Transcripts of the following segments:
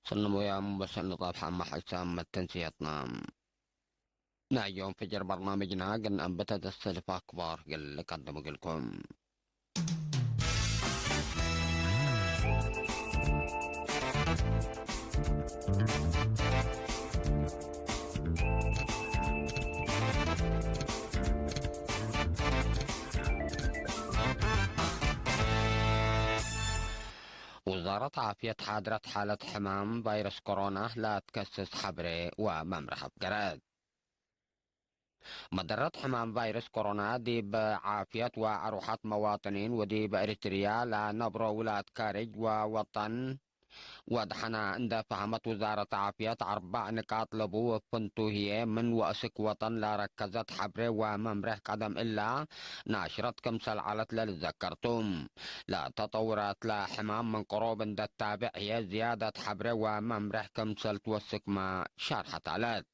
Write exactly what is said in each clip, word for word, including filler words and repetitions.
ሰልሞያም ወሰልጣፍ ሐማ ሐሳም መተንስየትና። ናይ ዮም ፍጅር በርናምጅና ግን አንበተ ተሰልፍ አክባር እግል ልቀድም እግልኩም። ውዛረት ዓፍየት ሓድረት ሓለት ሕማም ቫይረስ ኮሮና ለአትከስስ ሐብሬ ወመምርሕ አፍገረት። መደረት ሕማም ቫይረስ ኮሮና ዲብ ዓፍየት ወአርወሐት መዋጥኒን ወዲብ ኤሪትርያ ለነብሮ ውላድ ካርጅ ወወጠን ወድሐና እንደ ፈሀመት ውዛረት ዓፍየት፣ አርበዕ ንቃጥ ለቡ እብ ፍንቱ ህዬ፣ ምን ወእስክ ወጠን ለረከዘት ሐብሬ ወመምሬሕ ቀደም እላ ናሽረት ክምሰል ዐለት ለልዘከር ቱ። ለተጠውራት ለሕማም ምን ቅሩብ እንደ ታብዕ ህዬ፣ ዝያደት ሐብሬ ወመምሬሕ ክምሰል ትወስክመ ሸርሐት ዐለት።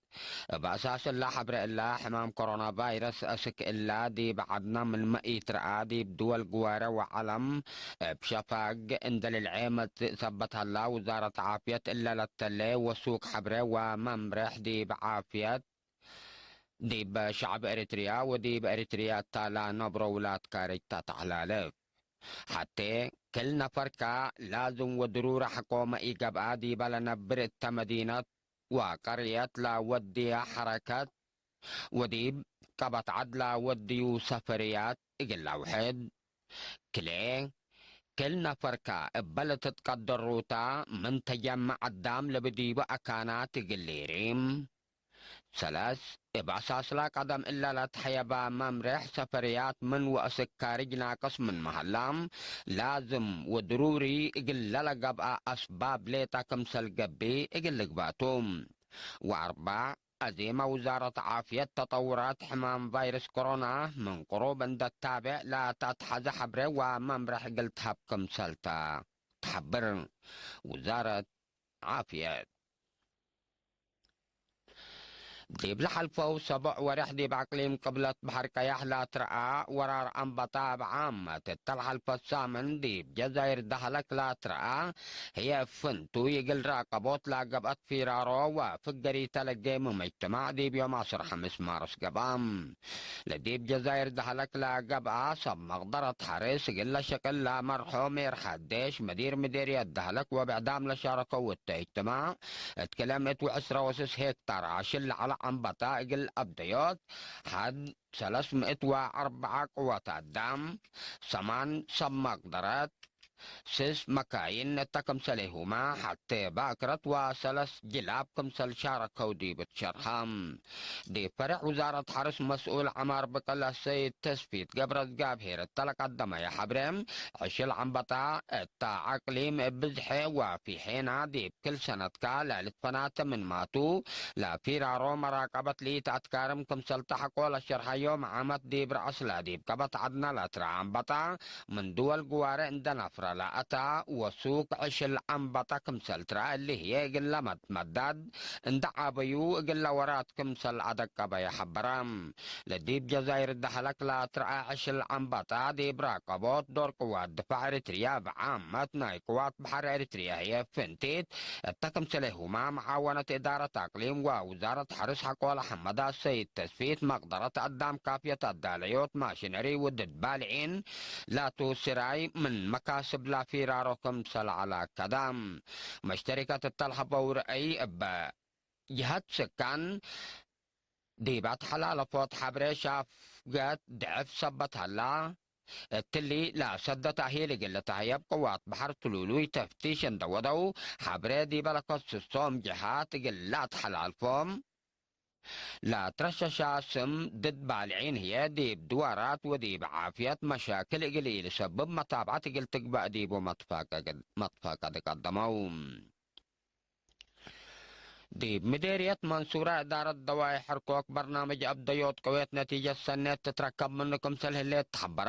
እብ አሳስ እላ ሐብሬ እላ፣ ሕማም ኮሮና ቫይረስ አስክ እላ ዲብ ዐድነ ምንመ ኢትረአ፣ ዲብ ድወል ግዋሬ ወዐለም እብ ሸፋግ እንዴ ልልዔ መጽእ ሰበት ሀላ፣ ውዛረት ዓፍየት እለ ለተሌ ወሱክ ሐብሬ ወመምሬሕ ዲብ ዓፍየት ዲብ ሸዐብ ኤሪትርያ ወዲብ ኤሪትርያ እተ ለነብሮ ውላድ ካርጅ ተተሐላልፍ። ሐቴ ክል ነፈርከ ላዝም ወድሩረ ሐቆመ ኢገብአ ዲበ ለነብር እተ መዲነት ወቀርየት ለወድየ ሐረከት ወዲብ ቀበት ዐድ ለወድዩ ሰፈርያት እግል ለአውሕድ። ክልኤ፣ ክል ነፈርከ እበ ለትትቀደሩተ ምን ተጀመዕ አዳም ለብዲቡ አካናት እግል ሊሪም። ሰለስ፣ እብ አሳስለ ቀደም እለ ለትሐየበ መምሬሕ ሰፈርያት ምን ወአስክ ካርጅ ናቅስ ምንመ ሀላ፣ ላዝም ወድሩሪ እግል ለለገብአ አስባብ ሌጠ ክምሰል ገብእ እግል ልግበእ ቱ። ወአርበዕ፣ አዜመ ውዛረት ዓፍየት ተጠውራት ሕማም ቫይረስ ኮሮና ምን ቅሩብ እንደ ታቤዕ ለተአትሐዘ ሐብሬ ወመምሬሕ እግል ተሀብ ክምሰል ተ ተሐብር ውዛረት ዓፍየት። ዲብ ለሐልፈው ሰቦዕ ወሬሕ ዲብ አቅሊም ቅብለት በሐር ቀያሕ ለትረአ ወራር አንበጣ እብ ዓመት እተ ለሐልፈት ሳምን ዲብ ጀዛይር ደሀለክ ለትረአ ህዬ ፍንቱይ እግል ራቀቦት ለገብአት ፊራሮ ወፍገሪተ ለጌ ምጅትማዕ ዲብ ዮም አስር ሐምስ ማርስ ገብአ። ለዲብ ጀዛይር ደሀለክ ለገብአ ሰብ መቅደረት ሐርስ እግል ለሸቅል ለመርሖ ሜር ሐዴሽ መዲር ምዴርየት ደሀለክ ወብዕዳም ለሻረከው እተ እጅትማዕ እት ክለ ምእት ወዕስረ ወስስ ሄክታር አሽል ለዐለ አንበጣ እግል አብደዮት ሐድ ሰለስ ምእት ወአርበዓ ቅወት አዳም፣ ሰማን ሰብ መቅደረት፣ ስስ መካይን እተ ክምሰሌሁመ ሐቴ ባክረት ወሰለስ ጅላብ ክምሰል ሻረከው ዲብ ትሸርሐ። ዲብ ፈሬዕ ውዛረት ሐርስ መስኡል ዐማር ብቅለ ሰይድ ተስፊት ገብረዝጋብሄር እተ ለቀደመየ ሐብሬ፣ ዕሽል ዐንበጣ እተ አቅሊም እብ ብዝሐ ወፊ ሔና ዲብ ክል ሰነትካ ለልትፈናተ ምንማቱ፣ ለፊራሮ መራቀበት ለኢተአትካርም ክምሰል ተሐቆ ለሸርሐዮም ዓመት ዲብ ረአስለ ዲብ ቀበት ዐድነ ለትረአ ዐንበጣ፣ ምን ድወል ግዋሬ እንደ ነፍረ ለአታ ወሱክ ዕሽል ዐንበጣ ክምሰል ትረአ እሊ ህዬ እግል ለመትመዳድ እንደ ዓበዩ እግለ ወራት ክምሰል አደቀበ የሐበረ። ለዲብ ጀዛይር ደሀለክ ለትረአ ዕሽል ዐንበጣ ዲብ ራቀቦት ዶር ቅዋት ድፋዕ ኤሪትርያ እብ ዓመት ናይ ቅዋት በሐር ኤሪትርያ ህዬ ፍንቲት እተ ክምሰሌሁመ መዓወነት እዳረት አቅሊም ወውዛረት ሐርስ ሐቆለ ሐመዳ ሰይድ ተስፊት መቅደረት አዳም ካፍየት አዳለዮት ማሽነሪ ውድድ ባልዒን ላቱ ስራይ ምን መካስብ ለፊራሮ ክምሰል ዐለ አከደ። መሽተሪከት እተ ለሀበው ረአይ እበ ጅሀት ስካን ዲብ አትሐላለፎት ሐብሬ ሻፍገት ድዕፍ ሰበት ሀላ። እትሊ ለሰደት አሂል እግል ልትሀየብ ቅዋት በሐር ትሉሉይ ተፍቲሽ እንደ ወደው፣ ሐብሬ ዲበ ለከስሶም ጅሃት እግል ለአትሐላልፎም፣ ለትረሸሻ ስም ድድ ባልዒን ህዬ ዲብ ድዋራት ወዲብ ዓፍየት መሻክል እግል ኢልሰብብ መታብዐት እግል ትግበእ ዲቡ መትፋቀድ፣ መትፋቀድ ቀደመው። ዲብ ምዴርየት መንሱረ እዳረት ደዋይ ሕርኮክ በርናምጅ አብደዮት ቅዌት ነቲጀት ሰኔት ትትረከብ ምኑ ክምሰል ህሌት ተሐበረ።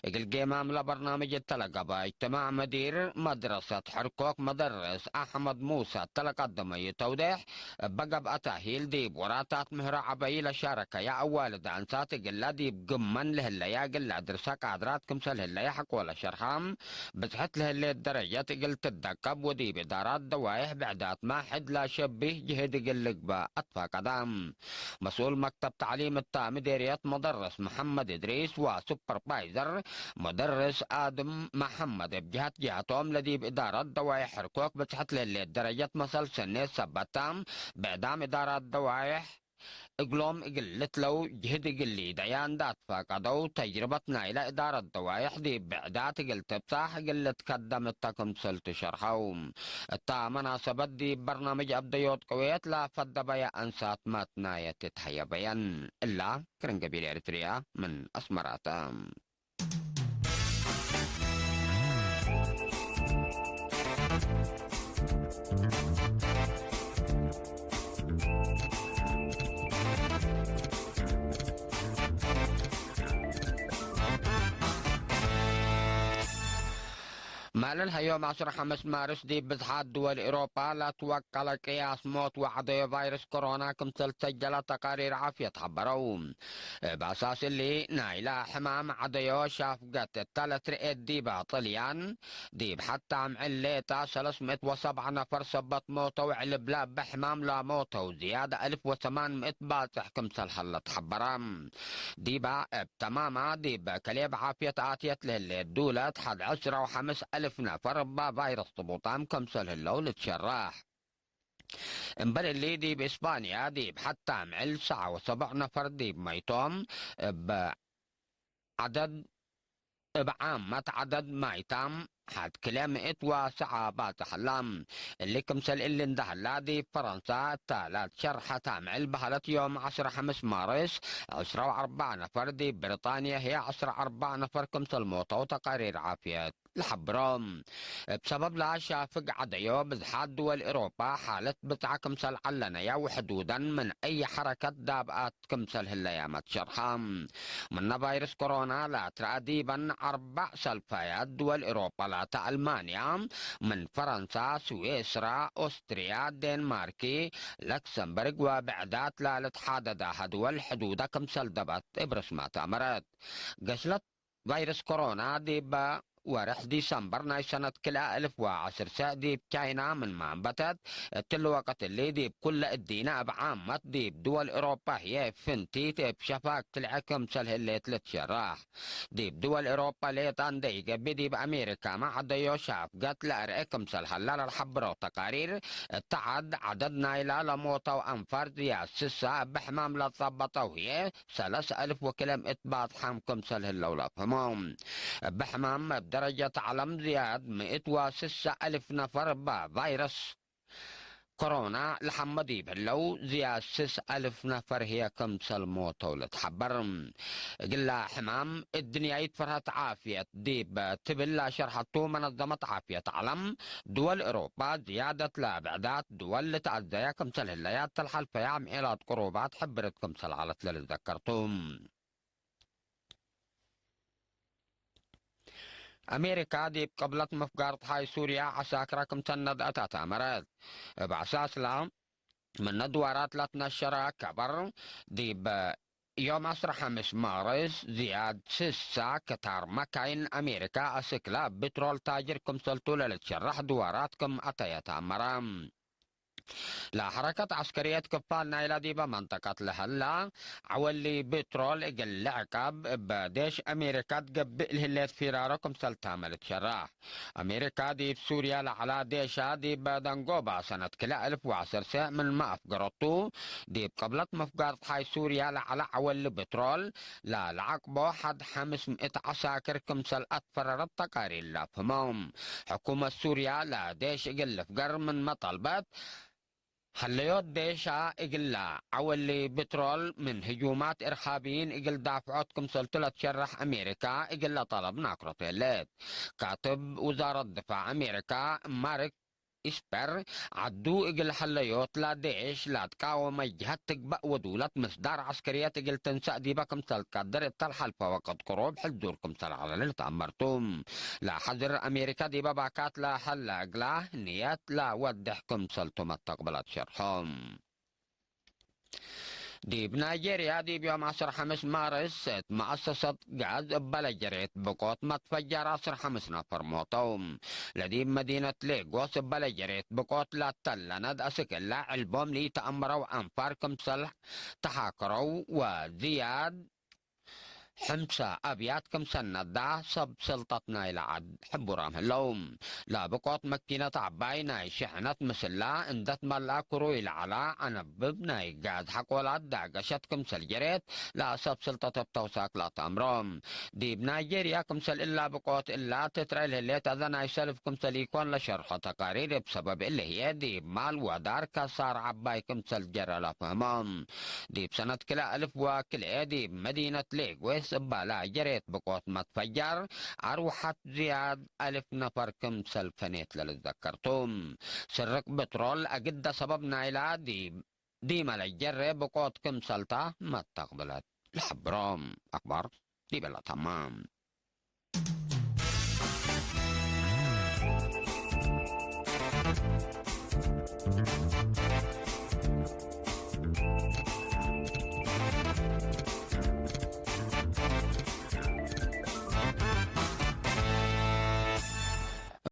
እግል ጌማም ለበርናምጅ እተ ለገብአ እጅትማዕ መዲር መድረሰት ሕርኮክ መደርስ አሕመድ ሙሰ እተ ለቀደመዩ ተውዴሕ፣ እበ ገብአ ተእሂል ዲብ ወራታት ምህሮ ዐበይ ለሻረከየ አዋልድ አንሳት እግለ ዲብ ግመን ለህለየ እግል ለአድርሰ ቃድራት ክምሰል ህለየ ሐቆ ለሸርሐ። ብዝሕት ለህሌት ደረጀት እግል ትደቀብ ወዲብ እዳራት ደዋይሕ ብዕዳትመ ሕድ ለሸቢህ ጅህድ እግል ልግበእ አትፋቀደ። መስኡል መክተብ ተዕሊም እተ ምዴርየት መደርስ መሐመድ እድሪስ ወሱፐርቫይዘር መደርስ አድም መሐመድ እብ ጀሀት ጀሀቶም ለዲብ እዳራት ደዋይሕ ሕርኮክ ብዝሕት ለህሌት ደረጀት መሰል ሰኔት ሰበታ ብዕዳም እዳራት ደዋይሕ እግሎም እግል ልትለው ጅህድ እግል ሊደያ እንደ አትፋቀደው፣ ተጅርበት ናይለ እዳረት ደዋይሕ ዲብ ብዕዳት እግል ትብጻሕ እግል ልትከደም እተ ክምሰል ትሸርሐው። እተ መናሰበት ዲብ በርናምጅ አብደዮት ቅዌት ለፈደበየ አንሳት መትናየት ትትሀየበየን። እላ ክርን ገቢል ኤሪትርያ ምን አስመራተ። ማለል ሀዮም ዐስር ሐምስ ማርስ ዲብ ብዝሓት ድወል ኤሮፓ ለትወቀለ ቅያስ ሞት ወዐደዮ ቫይረስ ኮሮና ክምሰል ሰጀለ ተቃሪር ዓፍየት ሐበረው። እብ አሳስ እሊ፣ ናይለ ሕማም ዐደዮ ሻፍገት እተ ለትርኤት ዲበ ጥልያን፣ ዲብ ሐት ታምዕል ሌጠ ሰለስ ምእት ወሰብዐ ነፈር ሰበት ሞተው፣ ዕልብለ እበ ሕማም ለሞተው ዝያድ አልፍ ወሰማን ምእት ባጽሕ ክምሰል ሀለ ተሐበረ። ዲበ እብ ተማማ ዲብ ከሌብ ዓፍየት አትየት ለህሌት ዱለት ሐድ ዕስራ ወሐምስ አልፍ ነፈር እበ ቫይረስ ጥቡጣም ክምሰል ህለው ልትሸረሕ። እምበል እሊ፣ ዲብ እስፓንያ ዲብ ሐት ታምዕል ሰዓ ወሰብዕ ነፈር ዲብ መይቶም፣ እብ ዐደድ፣ እብ ዓመት ዐደድ ማይታም ሐድ ክልኤ ምእት ወሰዓ ባጽሕ ሀላ። እሊ ክምሰል እሊ እንደ ሀላ፣ ዲብ ፈረንሳ እተ ለትሸርሐ ታምዕል በሀለት ዮም ዐስር ሐምስ ማርስ፣ ዕስራ ወአርበዕ ነፈር፣ ዲብ ብሪጣንየ ህዬ ዐስር ወአርበዕ ነፈር ክምሰል ሞተው ተቃሪር ዓፍየት ለሐብሮ። እብ ሰበብ ለሻፍግ ዐደዮ፣ ብዝሓት ድወል ኤሮፓ ሓለት ብጽዓ ክምሰል ዐለነያ ወሕዱደን ምን አይ ሐረከት ዳብአት ክምሰል ህለያመ ትሸርሐ። ምነ ቫይረስ ኮሮና ለአትረአ ዲበን አርበዕ ሰልፋያት ድወል ኤሮፓ ላተ አልማንያ፣ ምን ፈረንሳ፣ ስዊስራ፣ ኦስትርያ፣ ዴንማርክ፣ ለክሰምበርግ ወብዕዳት ላልትሓደዳሀ ድወል ሕዱደ ክምሰል ደበት እብ ርዝመት አመረት። ገስለት ቫይረስ ኮሮና ዲብ ወርሕ ዲሰምበር ናይ ሰነት ክልኤ አልፍ ወዐስር ሰዕ ዲብ ቻይና ምንመ አንበተት፣ እትሊ ወቅት እሊ ዲብ ኩለ እዲነ እብ ዓመት ዲብ ድወል ኤሮፓ ህዬ ፍንቲት እብ ሸፋግ ትልዐ ክምሰል ህሌት ልትሸራሕ። ዲብ ድወል ኤሮፓ ሌጣ እንዴ ኢገብእ ዲብ አሜሪካመ ዐደዮ ሻፍገት ለአርኤ ክምሰል ሀላ ለልሐብረው ተቃሪር፣ እተ ዐድ ዐደድ ናይላ ለሞተው አንፋር ዝያድ ስሳ እብ ሕማም ለጸበጠው ህዬ ሰለስ አልፍ ወክልኤ ምእት ባጽሓም ክምሰል ህለው ለአፍህሞ። እብ ሕማም እብ ደረጀት ዐለም ዝያድ ምእት ወስሳ አልፍ ነፈር እበ ቫይረስ ኮሮና ለሐመ ዲብ ህለው፣ ዝያድ ስስ አልፍ ነፈር ህዬ ክምሰል ሞተው ልትሐበር። እግላ ሕማም እድንያይት ፈርሀት ዓፍየት ዲብ ትብል ለሸርሐቱ መነዘመት ዓፍየት ዐለም፣ ድወል ኤሮፓ ዝያደት ለብዕዳት ድወል ልትአዘየ ክምሰል ህለያት ተልሐልፈየ አምዔላት ቅሩባት ሕብርት ክምሰል ዐለት ለልትዘከር ቱ። አሜሪካ ዲብ ቅብለት ምፍጋር ጸሓይ ሱርያ ዐሳክረ ክም ሰነድ አታት አመረት። እብ አሳስላ፣ ምነ ድዋራት ለትነሸረ ከበር፣ ዲብ ዮም ዐስር ሐምስ ማርስ፣ ዝያድ ስሳ ክታር መካይን አሜሪካ አስክለ እብ ብትሮል ታጅር ክምሰልቱ ለልትሸረሕ ድዋራት ክም አተየ ተአመረ። ለሐረከት ዐስከርየት ክፋል ናይለ ዲበ መንጠቀት ለሀላ ዐወሊ ብትሮል እግል ልዕቀብ እበ ዴሽ አሜሪካ ትገብእ ለህሌት ፊራሮ ክምሰል ታመ ልትሸራሕ። አሜሪካ ዲብ ሱርያ ለዐላ ዴሻ ዲብ ደንጎባ ሰነት ክልኤ አልፍ ወዐሰርሰ ምንመ አፍገረቱ፣ ዲብ ቅብለት ምፍጋር ጸሓይ ሱርያ ለዐለ ዐወሊ ብትሮል ለለዐቅቦ ሐድ ሐምስ ምእት ዐሳክር ክምሰል አትፈረረት ተቃሪር ለአፍህመው። ሕኩመት ሱርያ ለዴሽ እግል ልፍገር ምንመ ጠልበት፣ ሀለዮት ዴሻ እግለ ዐወሊ ብትሮል ምን ህጁማት እርሃብይን እግል ዳፍዖት ክምሰልቱ ለትሸረሕ አሜሪካ እግለ ጠለብ ናክሮት ህሌት። ካትብ ውዛረት ድፋዕ አሜሪካ ማርክ ኢስፐር፣ ዐዱ እግል ሀለዮት ለዴሽ ለትቃወመ ጅሀት ትግበእ ወዱለት ምስዳር ዐስከርየት እግል ትንሰእ ዲበ ክምሰል ትቀድር እተ ለሐልፈ ወቅት ቅሩብ ሕዙር ክምሰል ዐለ ልትአመር ቱ። ለሐዝር አሜሪካ ዲበ ባካት ለሀለ እግላ ንየት ለወድሕ ክምሰል ቱ መተቅብለት ሸርሖም። ዲብ ናይጄርያ፣ ዲብ ዮም ዐስር ሐምስ ማርስ፣ እት መአሰሰት ጋዝ እበ ለጀሬት ብቆት መትፈጀር ዐስር ሐምስ ነፈር ሞተው። ለዲብ መዲነት ሌጎስ እበ ለጀሬት ብቆት ላተለነድ አስክ እለ ዕልቦም ለኢተአመረው አንፋር ክምሰል ተሓከረው ወዝያድ ሕምሰ አብያት ክምሰል ነዳ ሰብ ስልጠት ናይለ ዐድ ሕቡራም ህለው። ለብቆት መኪነት ዐባይ ናይ ሽሕነት ምስላ እንደ ትመልአ ክሩይ ለዐላ አነብብ ናይ ጋዝ ሐቆላት ዳገሸት ክምሰል ጀሬት ለሰብ ስልጠት እብ ተውሳክ ለአትአምሮ። ዲብ ናይጄርያ ክምሰል እላ ብቆት እላ ትትረኤ ለህሌት አዘ ናይ ሰልፍ ክምሰል ኢኮን ለሸርሖ ተቃሪር እብ ሰበብ እሊ ህዬ ዲብ ማል ወዳር ከሳር ዐባይ ክምሰል ጀረ ለፍህሞ። ዲብ ሰነት ክልኤ አልፍ ወክልኤ ዲብ መዲነት ሌጎስ እባላ ጀሬት ብቆት መትፈጀር አርወሐት ዝያድ አልፍ ነፈር ክምሰል ፈኔት ለልትዘከር ቱ። ስርቅ ብትሮል አግደ ሰበብ ናይላ ዲብ ዲመ ለጀሬ ብቆት ክምሰልታ መተቅብለት ለሐብሮ። አክባር ዲበላ ተማም።